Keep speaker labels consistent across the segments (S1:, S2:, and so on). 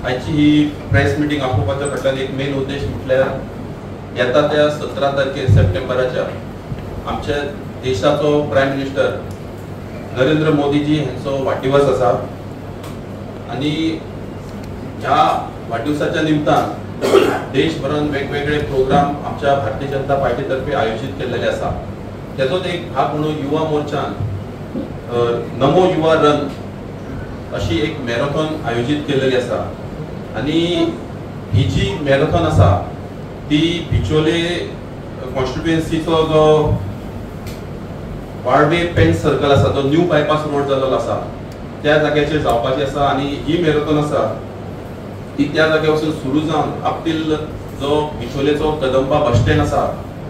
S1: आयची ही press meeting आपोवपाच्या फाटल्यान एक मेन उद्देश म्हटल्यार येता त्या 17 तारखेर सप्टेंबराच्या आमच्या देशाचो प्रायम मिनिस्टर नरेंद्र मोदीजी हांचो वाडदिवस आसा आनी ह्या वाडदिवसाच्या निमतान देशभरान वेगवेगळे प्रोग्राम आमच्या भारतीय जनता पार्टी तर्फे आयोजीत केल्लेले आसा. तेजोच एक भाग म्हणून युवा मोर्चान नमो युवा रन अशी एक मॅरेथॉन आयोजीत केलेली आसा आनी ही जी मॅरेथॉन आसा ती बिचोले कॉन्स्टिट्युएन्सीचो जो वाळवे पेन सर्कल आसा, जो न्यू बायपास रोड जाल्लो आसा त्या जाग्याचेर जावपाची आसा आनी ही मॅरेथॉन आसा ती त्या जाग्या वचून सुरू जावन आपतील जो बिचोलेचो कदंबा बस स्टँड आसा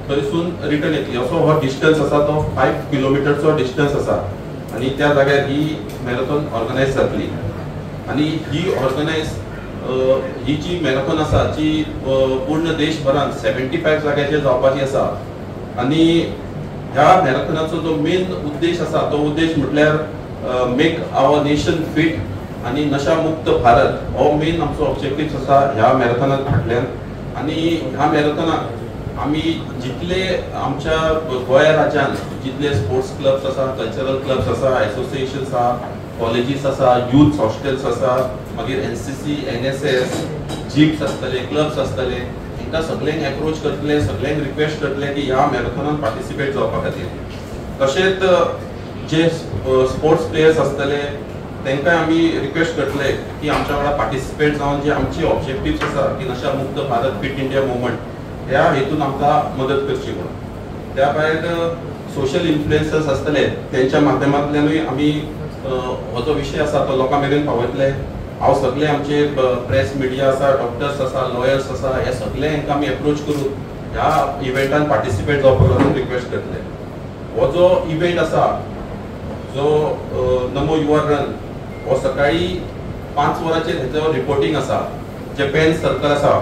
S1: थंयसून रिटर्न येतली. असो हो डिस्टन्स आसा तो 5 किलोमिटरचो डिस्टन्स आसा आनी त्या जाग्यार ही मॅरेथॉन ऑर्गनायज जातली. आनी ही ऑर्गनायज ही जी मॅरेथॉन आसा जी पूर्ण देशभरान 75 जाग्याचेर जावपाची आसा आनी ह्या मॅरेथॉनाचो जो मेन उद्देश आसा तो उद्देश म्हटल्यार मेक our nation fit आनी नशा मुक्त भारत हो मेन आमचो ऑब्जेक्टिव्स आसा ह्या मॅरेथॉना फाटल्यान. आनी ह्या मॅरेथॉनाक आमी जितले आमच्या गोंया राज्यान जितले स्पोर्ट्स क्लब्स आसा, कल्चरल क्लब्स आसा, एसोसिएशन्स आसा, कॉलेजीस आसा, यूथ हॉस्टेल्स आसा, मागीर एनसीसी, एनएसएस, जिम्स आसतले, क्लब्स आसतले, हांकां सगल्यांक एप्रोच करतले, सगल्यांक रिक्वेस्ट करतले की ह्या मॅरेथॉनान पार्टिसिपेट जावपा खातीर. तशेंच जे स्पोर्ट्स प्लेयर्स आसतले तांकां आमी रिक्वेस्ट करतले की आमच्या वांगडा पार्टिसिपेट जावन जे आमची ऑब्जेक्टिव्स आसा की नशा मुक्त भारत, फिट इंडिया मुवमेंट ह्या हेतून आमकां मदत करची म्हणून. त्या भायर सोशल इन्फ्लुएन्सर्स आसतले तेंच्या माध्यमांतल्यानूय आमी हो जो विशय आसा तो लोकां मेरेन पावयतले. हांव सगळे आमचे प्रेस मिडिया आसा, डॉक्टर्स आसा, लॉयर्स आसा, हे सगळे हांकां आमी एप्रोच करून ह्या इव्हेंटान पार्टिसिपेट जावपाक लागून रिक्वेस्ट करतले. हो जो इव्हेंट आसा जो नमो युवा रन हो सकाळी 5 वरांचेर हेचो रिपोर्टींग आसा. जे पेन सर्कल आसा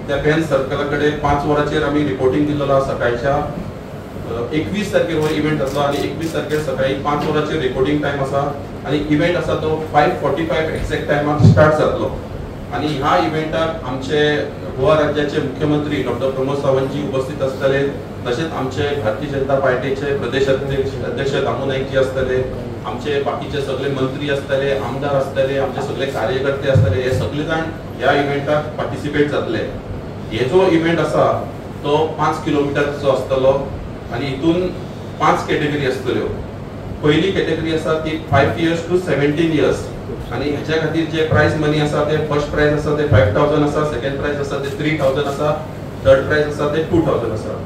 S1: त्या पेन सर्कला कडेन 5 वरांचेर आमी रिपोर्टींग दिल्लो आसा. सकाळच्या 21 तारखेर हो इव्हेंट जातलो आनी 21 तारखेर सकाळी 5 वरांचेर रिपोर्टींग टायम आसा आनी इव्हेंट आसा तो 5:45 एक्झॅक्ट टायमार स्टार्ट जातलो. आनी ह्या इव्हेंटाक आमचे गोवा राज्याचे मुख्यमंत्री डॉक्टर प्रमोद सावंतजी उपस्थित आसतले, तशेंच आमचे भारतीय जनता पार्टीचे प्रदेश अध्यक्ष दामू नाईकजी आसतले, आमचे बाकीचे सगळे मंत्री आसतले, आमदार आसतले, आमचे सगळे कार्यकर्ते आसतले, हे सगळे जाण ह्या इव्हेंटाक पार्टिसिपेट जातले. हे जो इव्हेंट आसा तो 5 किलोमिटरचो आसतलो आनी हितून 5 कॅटेगरी आसतल्यो. पयली कॅटेगरी आसा ती 5 इयर्स टू 17 इयर्स आनी हेच्या खातीर जे प्रायज मनी आसा ते फर्स्ट प्रायज आसा ते 5000 आसा, सेकंड प्रायज आसा ते 3000 आसा, थर्ड प्रायज आसा ते 2000 आसा.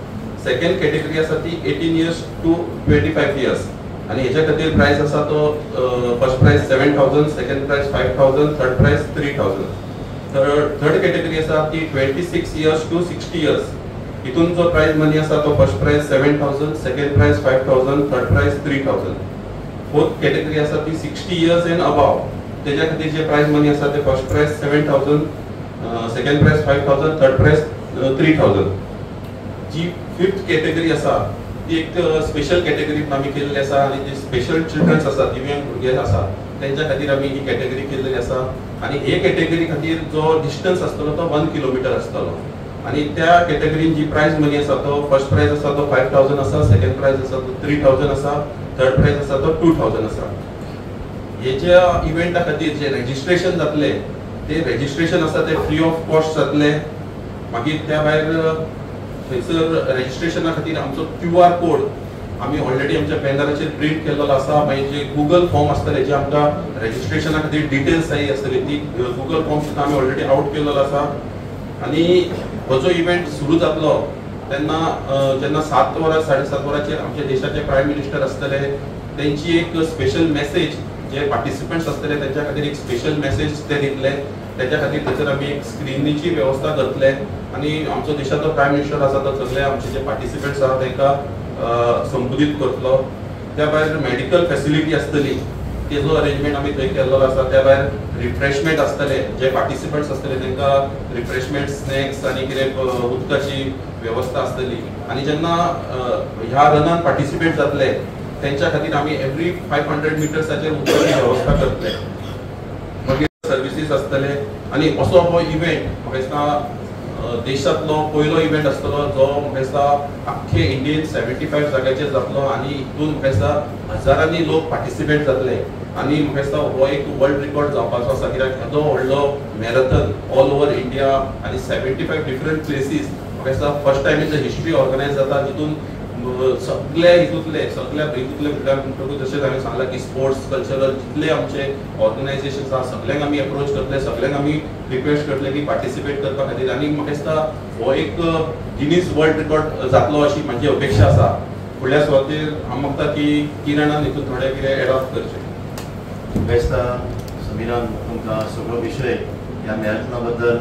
S1: सेकंड कॅटेगरी आसा ती 18 इयर्स टू 25 इयर्स आनी हेच्या खातीर प्रायज आसा तो first prize 7000, second prize 5000, third prize 3000. Third category आसा ती 26 इयर्स टू 60 इयर्स, हितून जो प्रायज मनी आसा तो first prize 7000, second prize 5000, third prize 3000. Fourth category आसा ती 60 इयर्स एंड अबाव, तेज्या खातीर जे प्रायज मनी आसा ते first prize 7000, second prize 5000, third prize 3000. जी फिफ्थ कॅटेगरी आसा ती एक स्पेशल कॅटेगरी आमी केल्ली आसा आनी जी स्पेशल चिल्ड्रन्स आसा, दिव्यांग भुरगे आसा तेंच्या खातीर आमी ही कॅटेगरी केल्ली आसा. आनी हे कॅटेगरी खातीर जो डिस्टन्स आसतलो तो 1 किलोमिटर आसतलो आनी त्या कॅटेगरीन जी प्रायज मनी आसा तो फर्स्ट प्रायज आसा तो 5000 आसा, सेकंड प्रायज आसा तो 3000 आसा, थर्ड प्रायज आसा तो 2000 आसा. हेच्या इव्हेंटा खातीर जे रेजिस्ट्रेशन जातले ते रेजिस्ट्रेशन आसा ते फ्री ऑफ कॉस्ट जातले. मागीर त्या भायर थंयसर रेजिस्ट्रेशना खातीर आमचो क्यू आर कोड आमी ऑलरेडी आमच्या बॅनराचेर प्रिंट केल्लो आसा. मागीर जे गुगल फॉर्म आसतले जे आमकां रेजिस्ट्रेशना खातीर डिटेल्स जाय आसतली ती गुगल फॉर्म सुद्दां आमी ऑलरेडी आवट केल्लो आसा. आनी हो जो इव्हेंट सुरू जातलो तेन्ना जेन्ना 7 वरां 7:30 वरांचेर आमच्या देशाचे प्रायम मिनिस्टर आसतले तेंची एक स्पेशल मॅसेज जे पार्टिसिपंट्स आसतले तेंच्या खातीर एक स्पेशल मॅसेज ते दितले. तेच्या खातीर थंयसर आमी एक स्क्रिनीची वेवस्था करतले आनी आमचो देशाचो प्रायम मिनिस्टर आसा तो सगळे आमचे जे पार्टिसिपंट्स आसा तांकां संबोधीत करतलो. त्या भायर मेडिकल फॅसिलिटी आसतली तेजो अरेंजमेंट आमी थंय केल्लो आसा. त्या भायर रिफ्रेशमेंट आसतले, जे पार्टिसिपंट्स आसतले तांकां रिफ्रेशमेंट, स्नॅक्स आनी कितें उदकाची वेवस्था आसतली. आनी जेन्ना ह्या रनान पार्टिसिपेट जातले तेंच्या खातीर आमी एवरी 500 मिटर्साचेर उदकाची वेवस्था करतले. मागीर सर्विसीस आसतले, आनी असो हो इव्हेंट म्हाका दिसता देशांतलो पयलो इव्हेंट आसतलो जो म्हाका दिसता आख्खे इंडियेन 75 जाग्याचेर जातलो आनी हितून म्हाका दिसता हजारांनी लोक पार्टिसिपेट जातले आनी म्हाका दिसता हो एक वर्ल्ड रिकॉर्ड जावपाचो आसा, कित्याक येदो व्हडलो मॅरेथॉन ऑल ओवर इंडिया आनी 75 डिफरंट प्लेसीस म्हाका दिसता first time in the history organise जाता, जितून सगळे हितूंतले सगळ्या हितूंतले म्हटल्यार म्हणटकूच जशें हांवें सांगलां की स्पोर्ट्स कल्चरल जितले आमचे ऑर्गनायझेशन्स आसा सगळ्यांक आमी एप्रोच करतले, सगळ्यांक आमी रिक्वेस्ट करतले की पार्टिसिपेट करपा खातीर आनी म्हाका दिसता हो एक गिनीज वर्ल्ड रिकॉर्ड जातलो अशी म्हाजी अपेक्षा आसा. फुडल्या सुवातेर हांव मागता की किरणान हितून थोडें कितें एड ऑफ करचें.
S2: म्हाका दिसता समीरान तुमकां सगळो विशय ह्या मॅरेथॉना बद्दल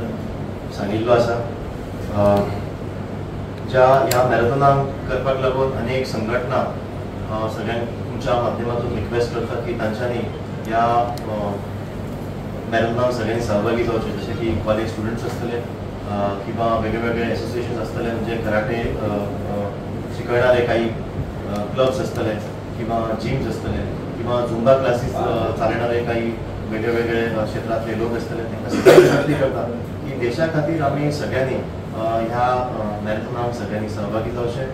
S2: सांगिल्लो आसा. ज्या ह्या मॅरेथॉनाक करपाक लागून अनेक संघटना सगळ्यांक तुमच्या माध्यमातून रिक्वेस्ट करता की तांच्यांनी ह्या मॅरेथॉनाक सगळ्यांनी सहभागी जावचें, जशें की कॉलेज स्टुडंट्स आसतले किंवा वेगळे वेगळे एसोसिएशन्स आसतले, म्हणजे कराटे शिकयणारे काही क्लब्स आसतले किंवा जिम्स आसतले किंवा झुंबा क्लासीस चालणारे काही वेगळे वेगळे क्षेत्रांतले लोक आसतले, तांकां सगळ्यांक विनंती करता की देशा खातीर आमी सगळ्यांनी ह्या मॅरेथॉनाक सगळ्यांनी सहभागी जावचें,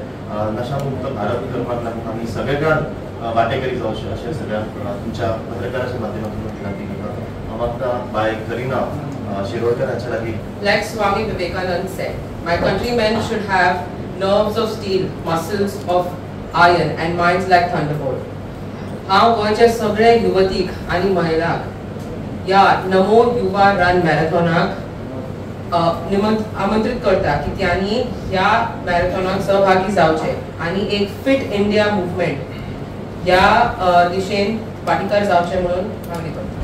S2: नशामुक्त भारत करपाक लागून आमी सगळे जाण वांटेकरी जावचें अशें सगळ्यांक तुमच्या पत्रकाराच्या माध्यमातून विनंती करता. हांव मागता बाय करिना शिरोडकर हांच्या लागीं.
S3: Like Swami Vivekananda said, my countrymen should have nerves of steel, muscles of iron and minds like thunderbolt. हांव गोंयच्या सगळे युवतीक आनी महिलांक ह्या नमो युवा रन मॅरेथॉनाक आमंत्रित करता की त्यांनी ह्या मॅरेथॉनाक सहभागी जावचे आनी एक फिट इंडिया मुवमेंट ह्या दिशेन वांटेकार जावचे म्हणून मागणी करता.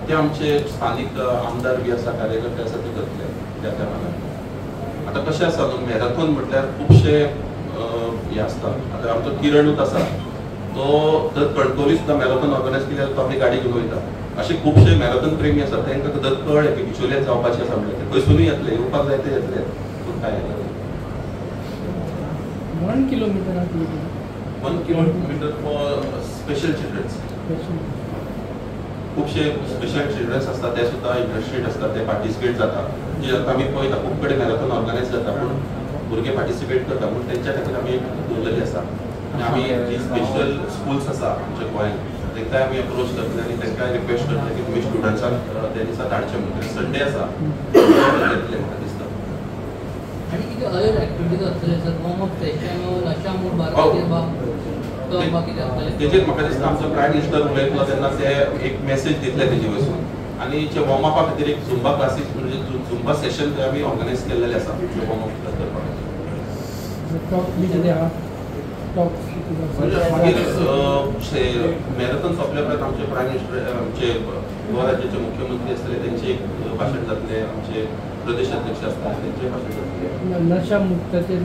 S1: ते आमचे स्थानीक आमदार बी आसा, कार्यकर्ते आसा, ते करतले त्या त्या भागात. आतां कशें आसा न्हू, मॅरेथॉन म्हटल्यार खुबशे हे आसता. आतां आमचो किरणूच आसा, तो जर कणकवली सुद्दां मॅरेथॉन ऑर्गनायज केली जाल्यार तो आपली गाडी घेवन वयता. अशे खुबशे मॅरेथॉन प्रेमी आसा, तांकां जर कळ्ळें की बिचोल्यात जावपाचें आसा म्हणल्यार ते खंयसुनूय येतले, येवपाक जाय ते येतले. काय
S4: 1 kilometre
S1: 1 kilometre for special childrens. खुबशे स्पेशल चिल्ड्रन्स आसता ते सुद्दां इंट्रस्टेड आसता, ते पार्टिसिपेट जाता. जे आतां आमी पळयता खूब कडेन मॅरेथॉन ऑर्गनायज जाता पूण भुरगे पार्टिसिपेट करता, पूण तेंच्या खातीर आमी दवरलेली आसा. आनी आमी जी स्पेशल स्कुल्स आसा आमच्या गोंयांत तांकांय आमी अप्रोच करतले आनी तांकांय रिक्वेस्ट करतले की तुमी स्टुडंट्सांक त्या दिसा धाडचें म्हणून. संडे आसा, येतले म्हाका दिसता.
S5: आनी कितें अदर एक्टिविटीज आसतले sir, warm up session, Nasha Mukt Bharat
S1: तेजेर म्हाका दिसता आमचो प्रायम मिनिस्टर उलयतलो तेन्ना ते एक मेसेज दितले तेजे वयसून. आनी जे वॉर्मअपा खातीर एक झुंबा क्लासीस म्हणजे झुंबा सेशन ते आमी ऑर्गनायज केल्लेले आसा वॉर्मअप करपाक. मागीर मॅरेथॉन सोंपल्या उपरांत आमचे प्रायम मिनिस्टर, आमचे गोवा राज्याचे मुख्यमंत्री आसतले, तेंचे एक भाशण जातलें, आमचे प्रदेश अध्यक्ष आसतले तेंचे भाशण जातलें.
S4: नशा मुक्ताचेर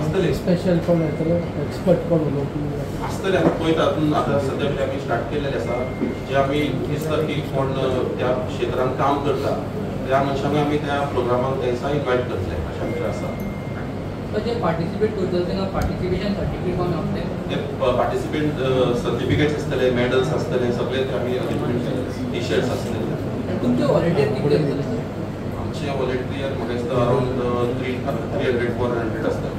S4: आसतले स्पेशल कोण येतलो, एक्सपर्ट कोण उलोवपी
S1: आसतले. आतां पळयता आतां सद्या म्हणजे आमी स्टार्ट केल्लेले आसा, जे आमी दिसता की कोण त्या क्षेत्रांत काम करता त्या मनशांक आमी त्या प्रोग्रामाक त्या दिसा इन्वायट करतले अशें आमचें आसा.
S5: जे पार्टिसिपेट करतले तांकां पार्टिसिपेशन सर्टिफिकेट कोण मेळटलें?
S1: ते पार्टिसिपेंट सर्टिफिकेट्स आसतले, मेडल्स आसतले, सगळे ते आमी अरेंजमेंट केले, टी शर्ट्स आसतले.
S5: तुमचे व्हॉलंटियर कितले आसतले सर?
S1: आमचे व्हॉलंटियर म्हाका दिसता अरावंड 300-400 आसतले.